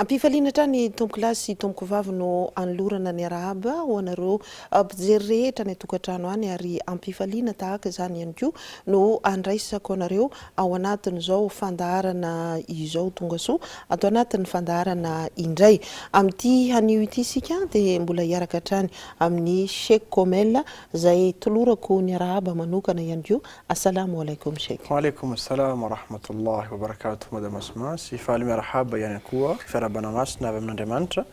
Am-pifaliana hatrany tompokolahy sy tompokovavy no anolorana ny arahaba ho anareo mpijery rehetra any an-tokantrano any ary am-pifaliana tahaka izany ihany koa no andraisako anareo ao anatin'izao fandaharana izao. Tongasoa ato anatin'ny fandaharana indray. Amin'ity anio ity isika dia mbola hiaraka hatrany amin'i Sheikh Komel izay tolorako ny arahaba manokana ihany koa. Assalamo alaikum Sheikh. Wa alaikum assalam wa rahmatullahi wa barakatuh Madame Asma sy faly miarahaba ihany koa fiarahabana masina avy amin'Andriamanitra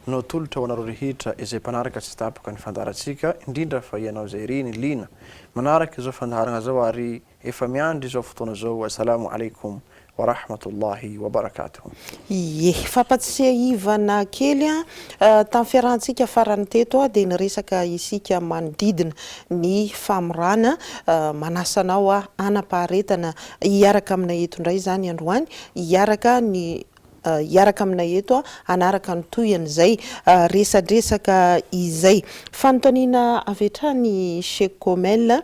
no atolotra ho anareo rehetra izay mpanaraka tsy tapaka ny fandaharantsika indrindra fa ianao izay reny liana manaraka izao fandaharana izao ary efa miandry izao fotoana izao Assalamo alaikum wa rahmatullahi wa barakatuhu. Ie, fampatsiahivana kely an, tamin'ny fiarahantsika farany teto dia niresaka isika manodidina ny famorana, manasa anao aho hanam-paharetana hiaraka aminay eto indray izany androany, hiaraka ny hiaraka aminay eto hanaraka ny tohin'izay resadresaka izay. Fanontaniana avy hatrany Sheikh Komel,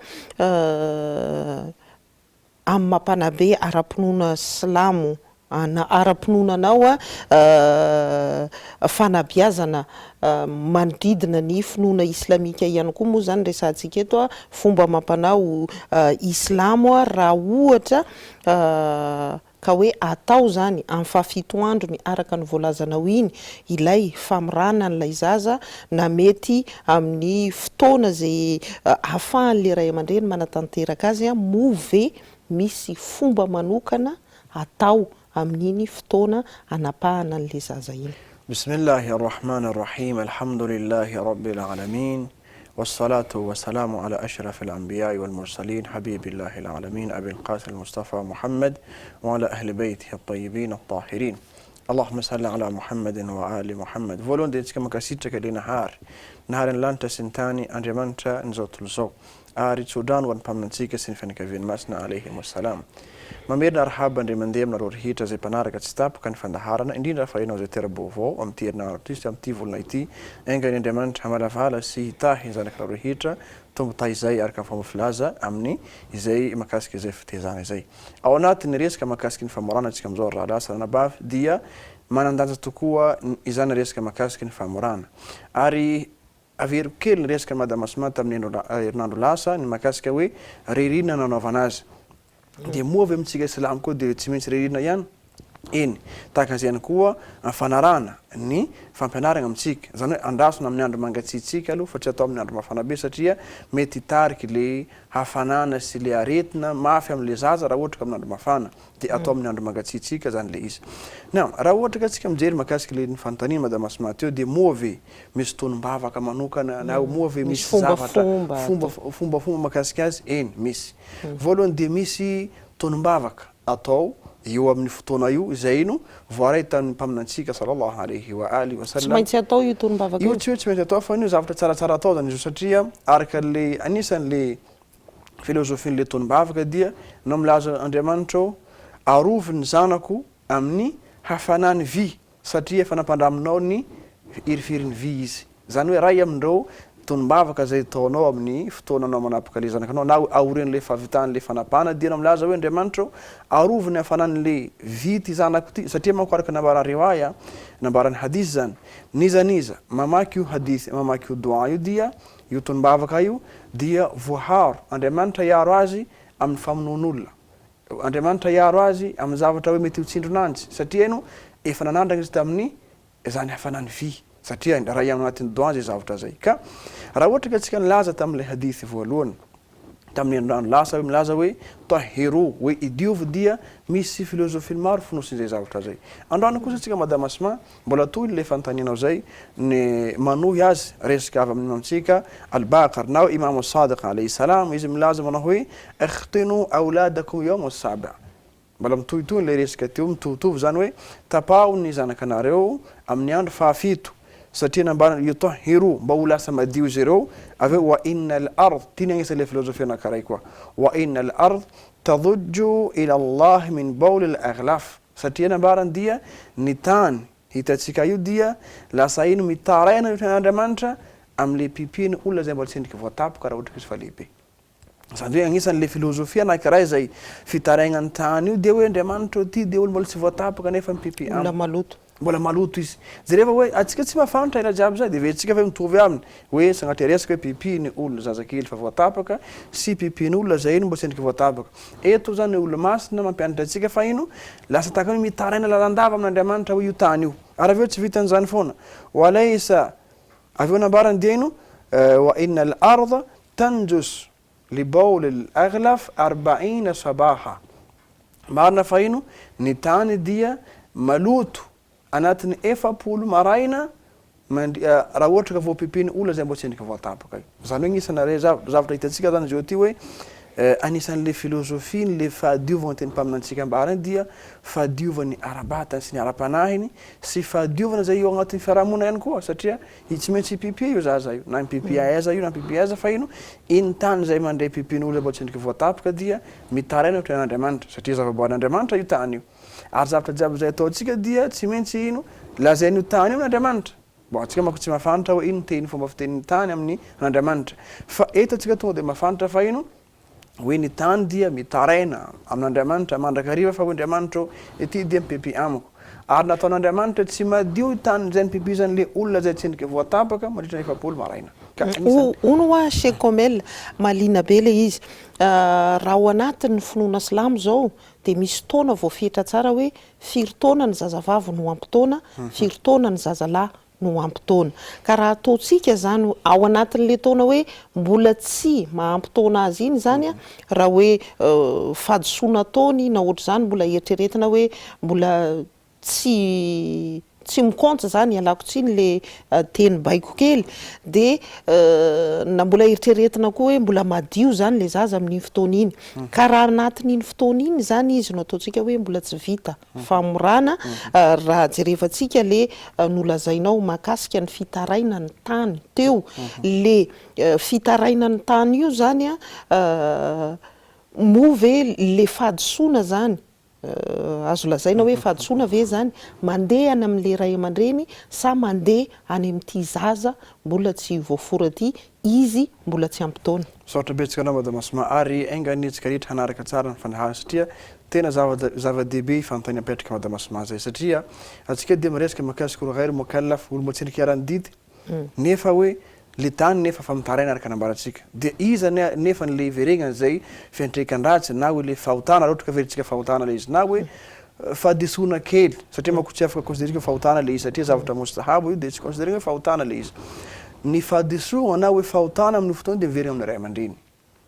Amin'ny maha mpanabe ara-pinoana silamo na ara-pinoana anao, fanabeazana manodidina ny finoana islamika ihany koa moa izany resahantsika eto, fomba amam-panao islamo raha ohatra ka hoe atao izany amin'ny fahafito androny araka ny voalazanao iny ilay famorana an'ilay zaza na mety amin'ny fotoana izay ahafahan'ilay ray aman-dreny manatanteraka azy, moa ve misy fomba manokana atao amin'iny fotoana anapahana an'ilay zaza iny? Bismillahi arrahmani arrahim Alhamdulillahi rabbil alamin Wassalatu wassalamu ala ashrafil anbiyai wal mursalin habibillahi alalamin abil qasim almustafa Muhammad wa ala ahli baytihi at-tayyibin at-tahirin Allahumma salli ala Muhammadin wa ali Muhammad Voalohany dia antsika mankasitraka ilay Nahary, Nahary ny lanitra sy ny tany, Andriamanitra ny izao tontolo izao, ary tso-drano ho an'ny Mpaminantsika sy ny fianakaviany masina alaihimu salam. Mamerina arahaba indray mandeha aminareo rehetra izay mpanaraka tsy tapaka ny fandaharana, indrindra fa ianao izay tera-baovao amin'ity herinandro ity sy amin'ity volana ity, enga anie Andriamanitra hamalavala sy hitahy ny zanakareo rehetra, Tompo taizay araka ny fomba filaza amin'ny izay mahakasika izay fitezana izay. Ao anatin'ny resaka mahakasiky ny famorana antsika amin'izao ry rahalahy sy ranabavy dia manan-danja tokoa izany resaka mahakasiky ny famorana. Ary averiko kely ny resaka Madame Asma tamin'ny herinandro lasa ny mahakasika hoe ririnina nanaovana azy. Dia moa ve amintsika silamo koa dia tsy maintsy ririnina ihany? Eny. Tahaka izay ihany koa ny fanarahana ny fampianarana amintsika. Izany hoe andrasona amin'ny andro mangatsiatsiaka aloha fa tsy atao amin'ny andro mafana be satria mety hitarika ilay hafanana sy le aretina mafy amle zaza raha ohatra ka amin'ny andro mafana de atao amin'ny andro mangatsiatsiaka zany le izy. Now, raha ohatra ka tsika mijery mahakasika le fanontaniana madame Asma teo de moa ve misy tonom-bavaka manokana na moa ve misy zavatra fomba fombafomba mahakasika azy? Eny, misy. Voalohany dia misy tonom-bavaka atao eo amin'ny fotoana io izay no voaray tamin'ny Mpaminantsika sallallahu alaihi wa alihi wa sallam. Tsy maintsy atao io tonom-bavaka io? Io tsy hoe tsy maintsy atao fa io zavatra tsaratsara atao zany izy io satria araka le anisan'le filozofian'le tonom-bavaka dia anao milaza Andriamanitra ô arovy ny zanako amin'ny hafanan'ny vy Satria efa nampandraminao ny hirifirin'ny vy izy. Izany hoe iray amin'ireo tonom-bavaka izay ataonao amin'ny fotoana anao manapaka ilay zanakanao na aorian'ilay fahavitan'ilay fanapahana dia ianao milaza hoe Andriamanitra ô, arovy ny hafanan'ilay vy ity zanako ity, satria manko araka ny nambaran'ny riwaya, nambaran'ny hadith izany, n'iza n'iza mamaky io hadith, mamaky io doua io dia, io tonom-bavaka io, dia voaharo, Andriamanitra hiaro azy amin'ny famonoan'olona. Andriamanitra hiaro azy amin'ny zavatra hoe mety ho tsindron'anjy satria eno efa nanandrana izy tamin'ny izany hafanan'ny vy satria raha ao anatin'ny doan izay zavatra izay ka raha ohatra ka tsika nilaza tamin'ilay hadith voalohany tamin'ny herinandro lasa hoe milaza hoe tahiru hoe idiovy dia misy philosophie maro fonosin'izay zavatra izay androany kosa tsika madame Asma Mbola tohiny ilay fanontanianao izay ny manohy azy resaka avy amin'ny Imamontsika Al-Baqir na hoe Imamo Sadiq alayhi salam izy milaza manao hoe Ikhtinu awladakum yawm as-sabi' mbola mitohitohy ilay resaka teo mitovitovy izany hoe tapaho ny zanakanareo amin'ny andro fahafito satria nambarany yutahhiru mba ho lasa madio izy ireo avy eo wa innal ard ity ny agnisan'ilay filozofia anankiray koa wa innal ard tadujju ila Allah min bawl al-aghlaf Satria nambarany dia ny tany hitantsika io dia lasa ino mitaraina eo anatrehan'Andriamanitra amin'ilay pipi ny olona izay mbola tsy endrika voatapoka raha ohatra ka izy fa lehibe. Izany hoe agnisan'ilay filozofia anankiray izay fitarainan'ny tany io dia hoe Andriamanitra ô ity dia olona mbola tsy voatapoka nefa mipipi amiko. Olona maloto. Mbola maloto izy. Jereva hoe antsika tsy mahafantra ela jiaby zay de heverintsika fa hoe mitovy aminy hoe sagnatria resaka hoe pipi ny olona zazakely efa voatapaka sy pipi ny olona zay ino mbo tsy endriky voatapaka. Eto zany ny olomasina mampianatra antsika fa ino lasa tahaka ny hoe mitaraina lalandava amin'Andriamanitra hoe io tany io. Ary avy eo tsy vitan'izany foana. Walaysa avy eo nambarany dia ino wa inna al-ardha tanjus li bawl al-aghlaf arba'ina sabaha. Marina fa ino? Ny tany dia maloto anatin'ny 40 maraina mandri raha ohatra ka voapipin'ny olona izay mbola tsy endrika voatapaka io. Izany hoe agnisan'ny re zavatra hitantsika zany izy io ty hoe anisan'le philosophie n'le fahadiovana teny mpaminantsika ambara iny dia fahadiovan'ny ara-batany sy ny ara-panahiny sy fahadiovana izay eo agnatin'ny fiarahamonina ihany koa satria I tsy maintsy hipipi io zaza io, na mipipi aiza io na mipipi aiza fa ino, iny tany izay mandray pipin'olona mba tsy endrika voatapoka dia mitaraina ohatra an'Andriamanitra satria zava-boarin'Andriamanitra io tany io. Ary zavatra jiaby izay ataontsika dia tsy maintsy ino, lazain'io tany io amin'Andriamanitra. Bon, antsika manko tsy mahafantatra hoe ino teny fomba fitenin'ny tany amin'ny an'Andriamanitra. Fa eto antsika tonga dia mahafantatra fa ino, hoe ny tany dia mitaraina amin'Andriamanitra mandrakariva fa hoy Andriamanitra ô, ity dia mipipi amiko. Ary nataon'Andriamanitra tsy madio io tany izay nipipizan'ilay olona izay tsendrika voatapaka mandritra ny 40 maraina. Ka anisan'ny. Hono hoa Sheikh Komel, mahaliana be ilay izy. Raha ao anatin'ny finoana silamo izao dia misy taona voafetra tsara hoe firy taona ny zazavavy no ampy taona, firy taona ny zazalahy no ampy taona. Ka raha ataontsika izany ao anatin'ilay taona hoe mbola tsy maha-ampy taona azy iny izany, raha hoe fahadisoana ataony na ohatr'izany mbola eritreretina hoe mbola tsy tsy mi-compte izany, ialako tsiny le teny baiko kely, dia na mbola eritreretina koa hoe mbola madio izany ilay zaza amin'iny fotoana iny. Ka raha anatin'iny fotoana iny izany izy no ataontsika hoe mbola tsy vita Famorana, raha jerevantsika le nolazainao mahakasika ny fitarainan'ny tany teo, le fitarainan'ny tany io zany an, moa ve le fahadisoana zany, azo lazaina hoe fahadisoana ve zany mandeha any amin'le ray aman-dreny sa mandeha any amin'ity zaza mbola tsy voafora ity, izy mbola tsy ampy taona? Misaotra betsaka anao Madame Asma ary enga anie tsika rehetra hanaraka tsara ny fandaharana satria tena zava-dehibe io fanontaniana apetraka Madame Asma zay satria atsika dia miresaka mikasika olo ghayr mukallaf olo mbola tsy nikiaran'ny didy nefa hoe le tany nefa fa mitaraina araka nambarantsika dia iza nefa ny le hiveregnany zay fiantraikan-dratsy na hoe le fahotana raha ohatra ka averintsika fahotana le izy na hoe fahadisoana kely satria manko tsy afaka considerena hoe fahotana le izy satria zavatra mostahabo io dia tsy considerena hoe fahotana le izy. Ny fahadisoana na hoe fahotana amin'io fotoana io dia miverina amin'ny ray aman-dreny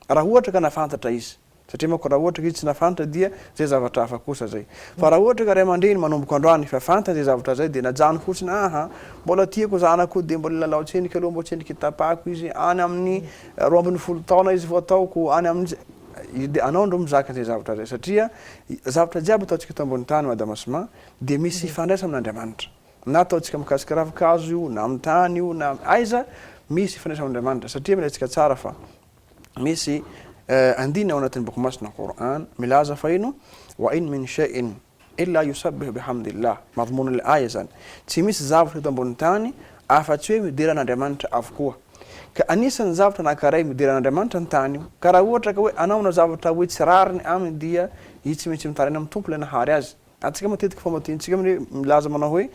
raha ohatra ka nahafantatra izy satria manko raha ohatra ka izy tsy nahafantatra dia zay zavatra hafa kosa zay fa raha ohatra ka ray aman-dreny manomboka androany efa fantany zay zavatra zay dia najano fotsiny aha mbola tiako zanako dia mbola lalao tsendriky aloha mbola tsendriky tapahako izy any amin'ny 12 taona izy vao ataoko any amin'ny Dia anao ndro mizaka izay zavatra izay satria zavatra jiaby ataontsika eto ambony tany Madame Asma dia misy ifandraisany amin'Andriamanitra. Na ataontsika mikasika ravin-kazo io na amin'ny tany io na aiza misy ifandraisany amin'Andriamanitra satria milaintsika tsara fa misy andininy ao anatin'ny boky masina Qoran milaza fa ino wa in min shay'in Illa yusabbihu bihamdillah, madhmoun al-aya izany, tsy misy zavatra eto ambonin'ny tany afa-tsy hoe midera an'Andriamanitra avokoa. Ka anisan'ny zavatra anankiray midera an'Andriamanitra ny tany io. Ka raha ohatra ka hoe anaona zavatra hoe tsy rariny aminy dia izy tsy maintsy mitaraina amin'ny Tompo ilay nahary azy. Antsika matetika fomba tiantsika amin'ny hoe milaza manao hoe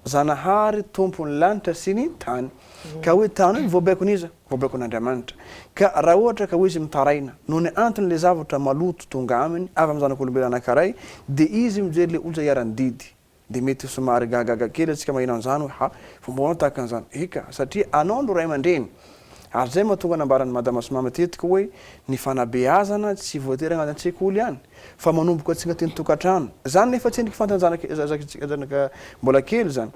Zanahary Tompon'ny lanitra sy ny tany. Ka hoe tany io voabaikon'iza? Voabaikon'Andriamanitra. Ka raha ohatra ka hoe izy mitaraina noho ny antony le zavatra maloto tonga aminy avy amin'ny zanak'olombelona anankiray dia izy mijery le olona iharan'ny didy dia mety ho somary gagaga kely antsika maheno an'izany hoe ha fomba ahoana tahaka an'izany? Eka satria anao no ray aman-dreny ary zay mahatonga nambaran'i Madama Soma matetika hoe ny fanabeazana tsy voatery agnaty an-tsekoly ihany fa manomboka tsy agnatin'ny tokantrano. Zany nefa tsy endriky fantan'ny zanaka mbola kely zany.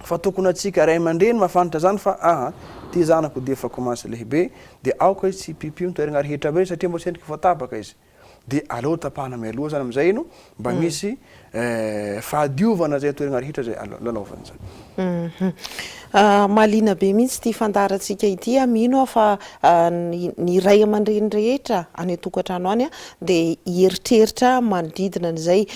Fa tokony antsika ray aman-dreny mahafantatra zany fa aha ty zanako dia efa commence lehibe dia aoka izy tsy hipiopio ny toeragna rehetra be satria mbola tsy endriky voatabaka izy. Dia aleo tapahana mialoha zany amizay ino mba misy fahadiovana zay toeragna rehetra zay lalaovany zany. Mahaliana be mihitsy ity fandaharantsika ity a, mino aho fa ny ray aman-dreny rehetra any an-tokantrano any dia hieritreritra manodidina an'izay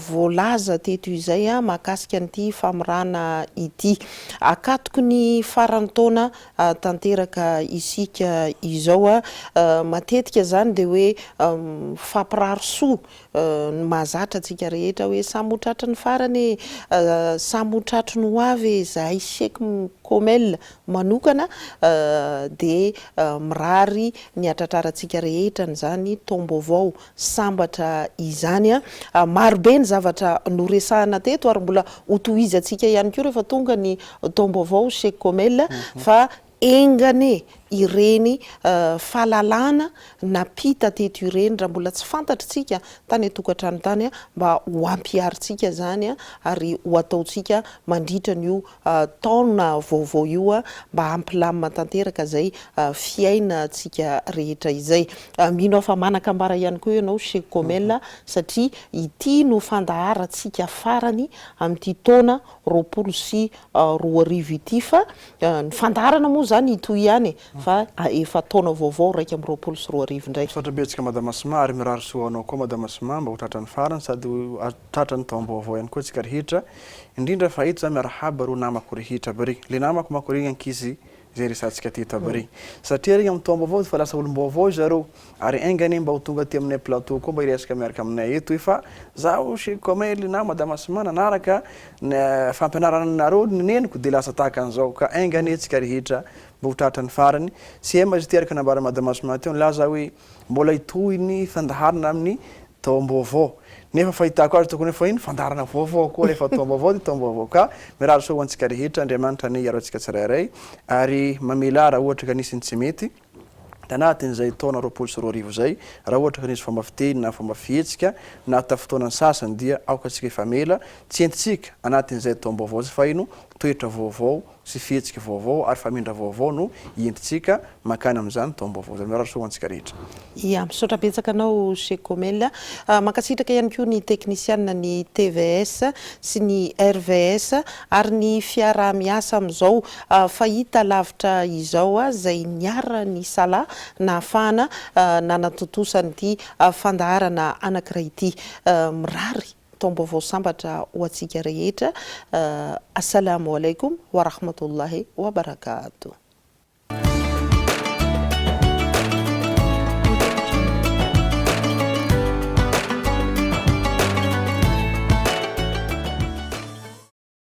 voalaza teto izay mahakasika an'ity famorana ity. Akatoky ny faran'ny taona tanteraka isika izao. Matetika izany dia hoe mifampirary soa ny mahazatra antsika rehetra hoe samy ho tratry ny farany e, samy ho tratry ny ho avy e, izahay Sheikh Komel manokana dia mirary ny hatratrarantsika rehetra an'izany taom-baovao sambatra izany. Maro be ny zavatra noresahana teto ary mbola hotohizantsika ihany koa rehefa tonga ny taom-baovao Sheikh Komel fa Enga anie ireny fahalalana nampita teto ireny raha mbola tsy fantatritsika tany an-tokantrano tany mba ho ampiharintsika izany ary ho ataontsika mandritra an'io taona vaovao io mba hampilamina tanteraka izay fiainantsika rehetra izay. Mino aho fa manan-kambara ihany koa ianao Sheikh Komel satria ity no fandaharantsika farany amin'ity taona 2020 ity fa Ny fandaharana moa izany hitohy ihany e, fa efa taona vaovao 2021 indray. Misaotra betsaka Madama Sma ary mirary soa ho anao koa Madama Sma mba ho tratran'ny farany sady ho tratran'ny taom-baovao ihany koa tsika rehetra indrindra fa eto za miarahaba reo namako rehetra aby regny le namako manko regny ankizy zay resatsika teto aby regny satria regny amin'ny taom-baovao defa lasa olom-baovao zareo Ary enga anie mba ho tonga aty aminay plateau koa mba hiresaka miaraka aminay eto hoe fa zaho chez Komely na Madame Asma nanaraka ny fampianarana anareo ny neniko dia lasa tahaka an'izao ka enga anie tsika rehetra mba ho tratra ny farany. CM izy ity araka nambaran'i Madame Asma teo nilaza hoe mbola hitohy ny fandaharana amin'ny taom-baovao nefa fahitako azy tokony efa iny fandaharana vaovao koa rehefa taom-baovao dia taom-baovao ka mirary soa ho antsika rehetra Andriamanitra anie hiaro antsika tsirairay ary mamela raha ohatra ka nisy ny tsy mety Tanatin'izay taona 2020 izay, raha ohatra ka nisy fomba fiteny na fomba fihetsika nahatafintoana ny sasany dia aoka isika hifamela, tsy entintsika anatin'izay taom-baovao izay fa ino toetra vaovao sy fihetsika vaovao ary famindra vaovao no entintsika mankany amin'izany taom-baovao izay. Mirary soa ho antsika rehetra. Ia, misaotra betsaka anao Sheikh Komel. Mankasitraka ihany koa ny teknisianina ny tvs sy ny rvs ary ny fiaraha-miasa amin'izao fahita lavitra izao izay niara-nisalahy nahafahana nanatontosa an'ity fandaharana anankiray ity. Mirary taom-baovao sambatra ho antsika rehetra. Assalamo alaikum wa rahmatullahi wa barakatuh.